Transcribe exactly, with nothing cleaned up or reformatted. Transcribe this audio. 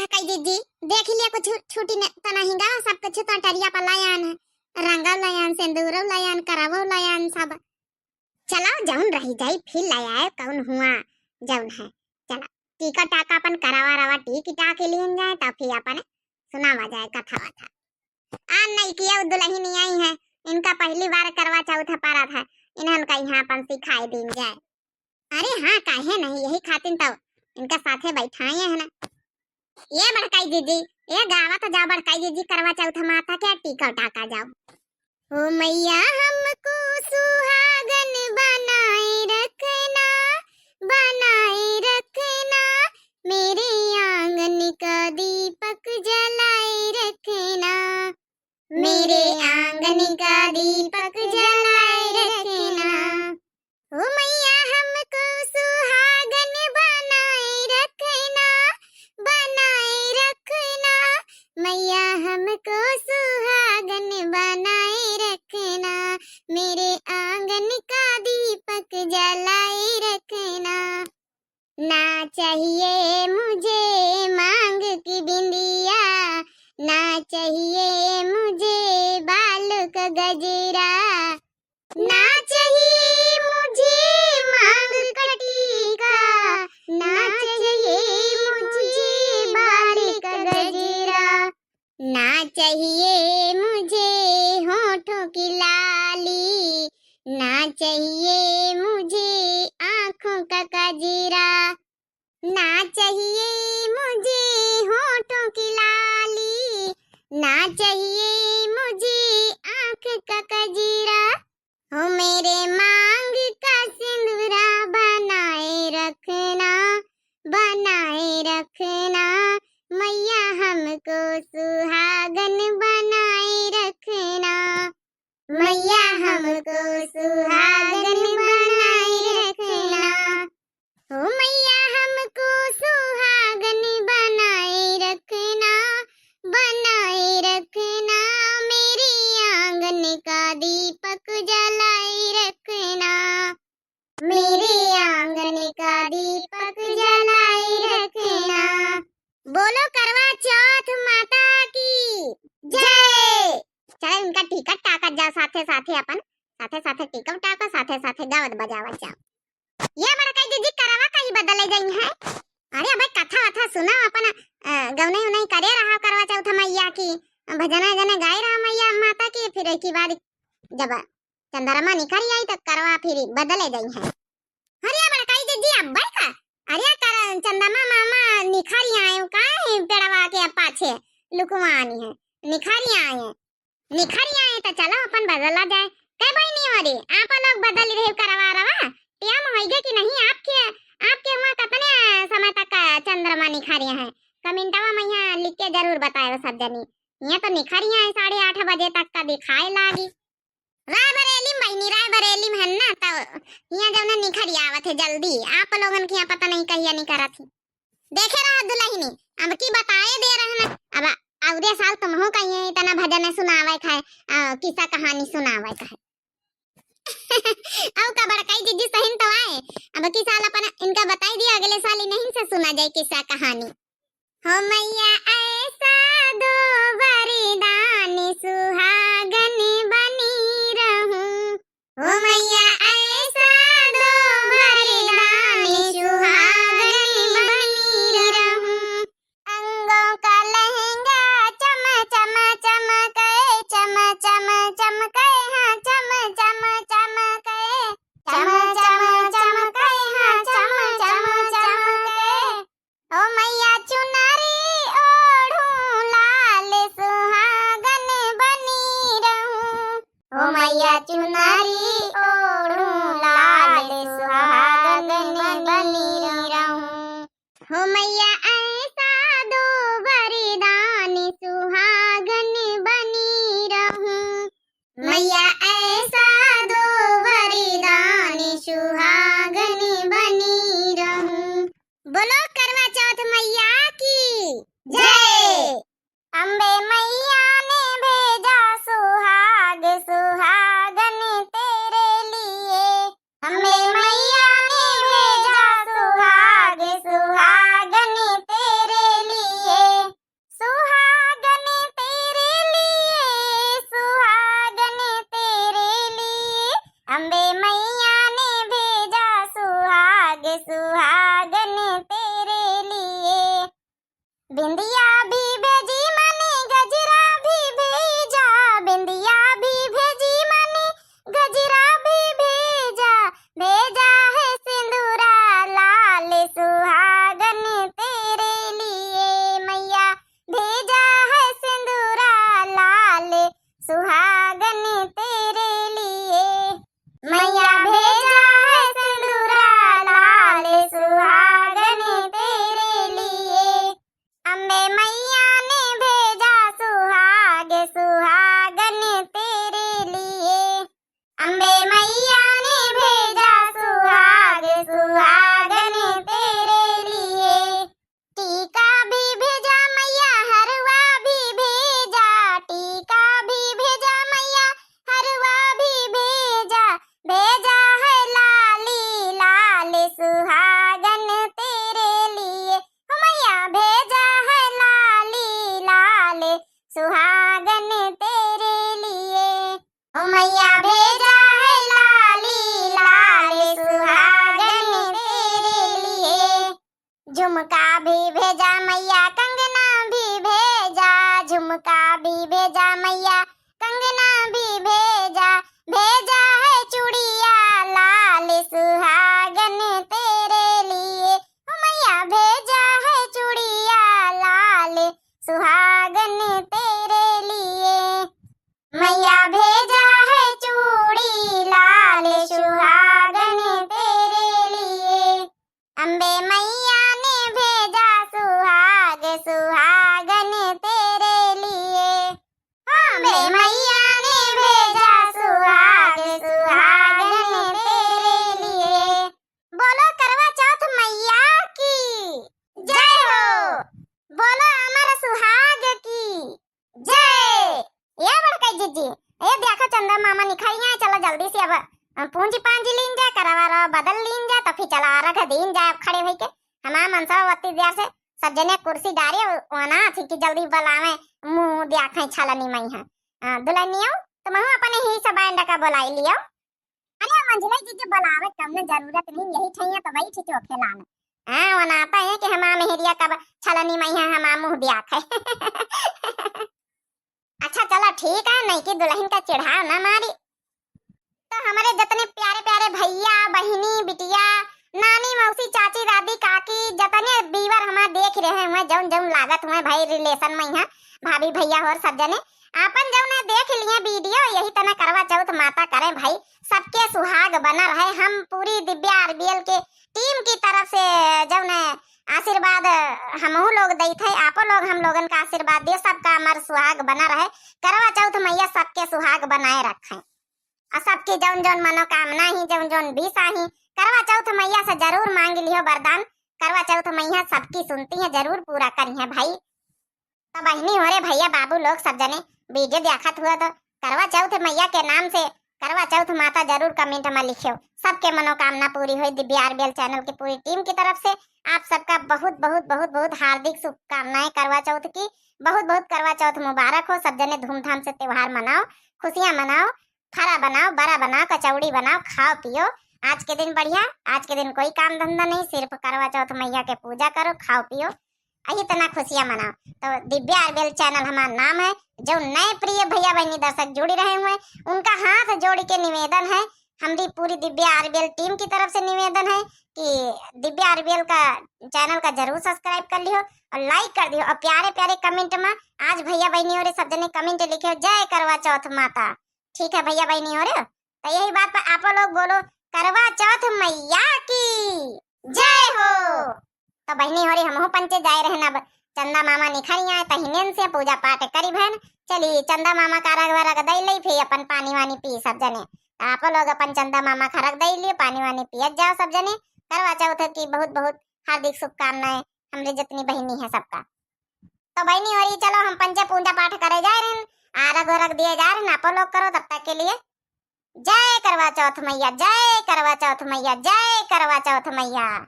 कई दीदी, देख लिया, कुछ छूटी न, त नहीं गा, सब कुछ तो टरिया पर लायान है, रंगव लायान, सिंदूरव लायान, करवव लायान सब। चला, जौन रही जाई, फिर ले आए, कौन हुआ, जौन है। चला, टीका टाका अपन करावा रवा, टीक टाक लिहन जाए, तब फिर अपन सुनावा जाए कथा वथा। आ नइकिया दुलहिन आई है, इनका पहली बार करवा चौथ परत है, इन्हन का यहाँ अपन सिखाए दीन जाए। अरे हाँ, काहे नहीं, यही खातिर तो इनका साथे बैठाए है ना। ए बड़काई दीदी, ए गावा तो जाओ बड़काई दीदी, करवा चौथ माता के टीका टाका जाओ। ओ मैया हमको सुहागन बनाए रखना, बनाए रखना, मेरे आंगन का दीपक जलाए रखना, मेरे आंगन का दीपक जलाए रखना। ओ मैया हमको सुहागन बनाए रखना, बनाए रखना, मैया हमको सुहागन बनाए रखना, मेरे आंगन का दीपक जलाए रखना। ना चाहिए मुझे मांग की बिंदिया, ना चाहिए मुझे बाल का गजरा, ना चाहिए मुझे मांग का टीका, ना चाहिए मुझे बाल का गजरा, ना चाहिए मुझे होठों की लाली, ना चाहिए मुझे आंखों का कजरा, ना चाहिए मुझे होठों की लाली, ना चाहिए मुझे आंख का कजरा। हो मेरे मांग का सिंदूरा बनाए रखना, बनाए रखना, मैया हमको सुहागन बनाए रखना, मैया हमको सुहागन बनाए रखना। ओ मैया हमको सुहागन बनाए रखना, बनाए रखना, मेरे आंगन का दीपक जलाए रखना, मेरे आंगन का दीपक जलाए रखना। बोलो करवा चौथ माता की जय। चलो इनका टिकट टाकत जाओ, साथे साथे अपन, साथे साथे टिकट टाको, साथे साथे गावत बजावत जाओ। ये बड़काई दीदी करवा कहीं बदले गई है। अरे अबे कथा वथा सुना अपन, अ, गौनई उनई करे रहा करवा चौथ मैया की, भजना वजना गाए रहा मैया माता की, फिर एक ही बार जब चंद्रमा निखरी आई तो करवा फिर बदले गई है। अरे बड़काई दीदी अब्बे का, अरे कर चंद्रमा मामा निखरी आए का है पेड़वा के पाछे लुकवानी है, निखरी आए हैं। निखरी आए तो चलो अपन बदला जाए। कह बहिनी हो रे, आप लोग बदल रहे करवा रवा, टाइम होइगे कि नहीं आपके, आपके वहाँ कितने समय तक चंद्रमा निखरी है? कमेंटवा में यहाँ लिख के जरूर बताए सब जनी। यहाँ तो निखरी आए साढ़े आठ बजे तक का दिखाए लागी। रायबरेली में बहिनी, रायबरेली में है ना, तो यहाँ जब ना निखरी आवत है जल्दी, आप लोगन के यहाँ पता नहीं कहिया निकरत है। देखे रहा दुलहिनी, अब की बताए दे रहना। अब अउरे साल तुमहू कहिए इतना भजन सुनावे खाए, आ, किस्सा कहानी सुनावे खाए। अउ का बड़काई जीजी सहिन तो आए, अब की साल अपन इनका बताई दिया, अगले साल इन्हीं से सुना जाए किस्सा कहानी। हो मैया ऐसा दो वरदान सुहागन बनी रहूं, ओ मैया ऐसा दो वरदान सुहागन बनी रहूं। अंगों का लहंगा चम चम चमके, चम चम चमके, हाँ चम चम चमके, चम चम चमके, हाँ चम चम चमके। ओ मैया चुनरी ओढ़ूं लाल सुहागन बनी रहूं। ओ मैया चुनरी ओढ़ूं लाल सुहागन बनी रहूं। हो मैया ऐसा दो वरदान सुहागन बनी रहूं। मैया ऐसा दो वरदान सुहागन बनी रहूं। बोलो करवा चौथ मैया की जय। अम्बे मैया ने भेजा सुहाग सुहागन तेरे बिंदिया भी भेजी मनी, गजरा भी भेजा, बिंदिया भी भेजी मनी, गजरा भी भेजा, भेजा है सिंदूरा लाल सुहागन तेरे लिए। मैया भेजा है सिंदूरा लाल सुहागन तेरे लिए। मैया भेजा है सिंदूरा लाल सुहागन तेरे लिए। अम्बे मैया ने भेजा सुहाग सुहागन तेरे लिए। अम्बे मैया ने भेजा सुहाग सुहागन तेरे लिए। टीका भी भेजा मैया, हरवा भी भेजा, टीका भी भेजा मैया, हरवा भी भेजा, भेजा है लाली लाल सुहागन तेरे लिए। हो मैया भेजा है लाली लाल सुहागन तेरे लिए। ओ मैया भेजा है लाली लाल सुहागन तेरे लिए। झुमका भी भेजा मैया, कंगना भी भेजा, झुमका भी भेजा मैया, कंगना भी भेजा, भेजा है चूड़िया लाल सुहागन तेरे लिए। ओ मैया भेजा है चूड़िया लाल सुहागन तेरे लिए। मैया भेजा है चूड़ी लाल सुहागन तेरे लिए। अम्बे मैया ने भेजा सुहाग सुहागन तेरे लिए। अम्बे मैया ने भेजा सुहाग सुहागन तेरे लिए। बोलो करवा चौथ मैया की जय हो। बोलो अमर सुहाग की जय। ए बड़का जिज्जी, ए देखा चंदा मामा निखरिया है, चला जल्दी से अब, अ, पूंजी पांजी लीन जाए, करवा रवा बदल लीन जाए, तो फिर चला अर्घ दीन जाए। अब खड़े होइके हमार मनसा ओत्ती देर से सब जने कुर्सी डारे, वना थी कि जल्दी बलावे, मुंह देखे छलनी मइहाँ। अ, दुल्हनियो, तुमहू अपने ही सब बैंड का बुलाई लियो। अरे मंझले जिज्जी, बलावे कम न जरूरत नहीं, यही ठैया तो वही ठिचो खेलान। हाँ, वनाता है कि हमार मेहरिया कब छलनी मइहाँ, हमार मुंह देखे। अच्छा चला ठीक है, नईकी दुल्हन का चिढ़ाव ना मारी। तो हमरे जतने प्यारे प्यारे भइया, बहिनी, बिटिया, नानी, मौसी, चाची, दादी, काकी, जतने viewer हमार देख रहे हुए, जौन जौन लागत हुए भाई relation मइहाँ, भाभी भइया होर सब जने, आपन जौन है देख लिए video, यही तना करवा चौथ माता करें भाई, सबके सुहाग बना रहे। हम पूरी दिव्या RBL के team की तरफ से जौन है आशीर्वाद हमहू लोग देइत है, आपो लोग हम लोगन का आशीर्वाद दियो, सबका अमर सुहाग बना रहे। करवा चौथ मइया सबके सुहाग बनाए रखे, और सबकी जौन जौन मनोकामना ही, जौन जौन wish आही, करवा चौथ मइया से जरूर मांग लियो वरदान। करवा चौथ मइया सबकी सुनती है, जरूर पूरा करी है भाई। तो बहिनी हो रे भइया बाबू लोग सब जने video देखत हुआ तो करवा चौथ मइया के नाम से करवा चौथ माता जरूर comment में लिखियो। सबके मनोकामना पूरी होई। दिव्या RBL channel की पूरी team की तरफ से आप सबका बहुत बहुत बहुत बहुत हार्दिक शुभकामनाएं करवा चौथ की। बहुत बहुत करवा चौथ मुबारक हो। सब जने धूमधाम से त्योहार मनाओ, खुशियां मनाओ, फरा बनाओ, बरा बनाओ, कचौड़ी बनाओ, खाओ पियो। आज के दिन बढ़िया, आज के दिन कोई काम धंधा नहीं, सिर्फ करवा चौथ मइया के पूजा करो, खाओ पियो, यही तना खुशियां मनाओ। तो दिव्या RBL channel हमार नाम है। जो नए प्रिय भइया बहिनी दर्शक जुड़ी रहे हुए, उनका हाथ जोड़ के निवेदन है, हमरी पूरी दिव्या RBL team की तरफ से निवेदन है कि दिव्या RBL का channel का जरूर subscribe कर लियो और like कर दियो और प्यारे प्यारे comment में आज भइया बहिनी हो रे सब जने comment लिखे, जय करवा चौथ माता। ठीक है भइया बहिनी हो रे, तो यही बात पर आपो लोग बोलो, करवा चौथ मइया की जय हो। तो बहिनी हो रे, हमहू पंचे जाए रहन, अब चंदा मामा निखरिया है, तहिनेन से पूजा पाठ करी बहन। चली चंदा मामा का अर्घ वरघ दई लई, फिर अपन पानी वानी पी सब जने। तो आपो लोग अपन चंदा मामा का अर्घ दई लियो, पानी वानी पियत जाओ सब जने। करवा चौथ की बहुत बहुत हार्दिक शुभकामनाएं हमरे जितनी बहिनी है सबका। तो बहिनी हो री, चलो हम पंचे पूजा पाठ करे जाए रहन, अर्घ वरघ दिए जाए रहन, आपो लोग करो तब तक के लिए। जय करवा चौथ मइया, जय करवा चौथ मइया, जय करवा चौथ मइया।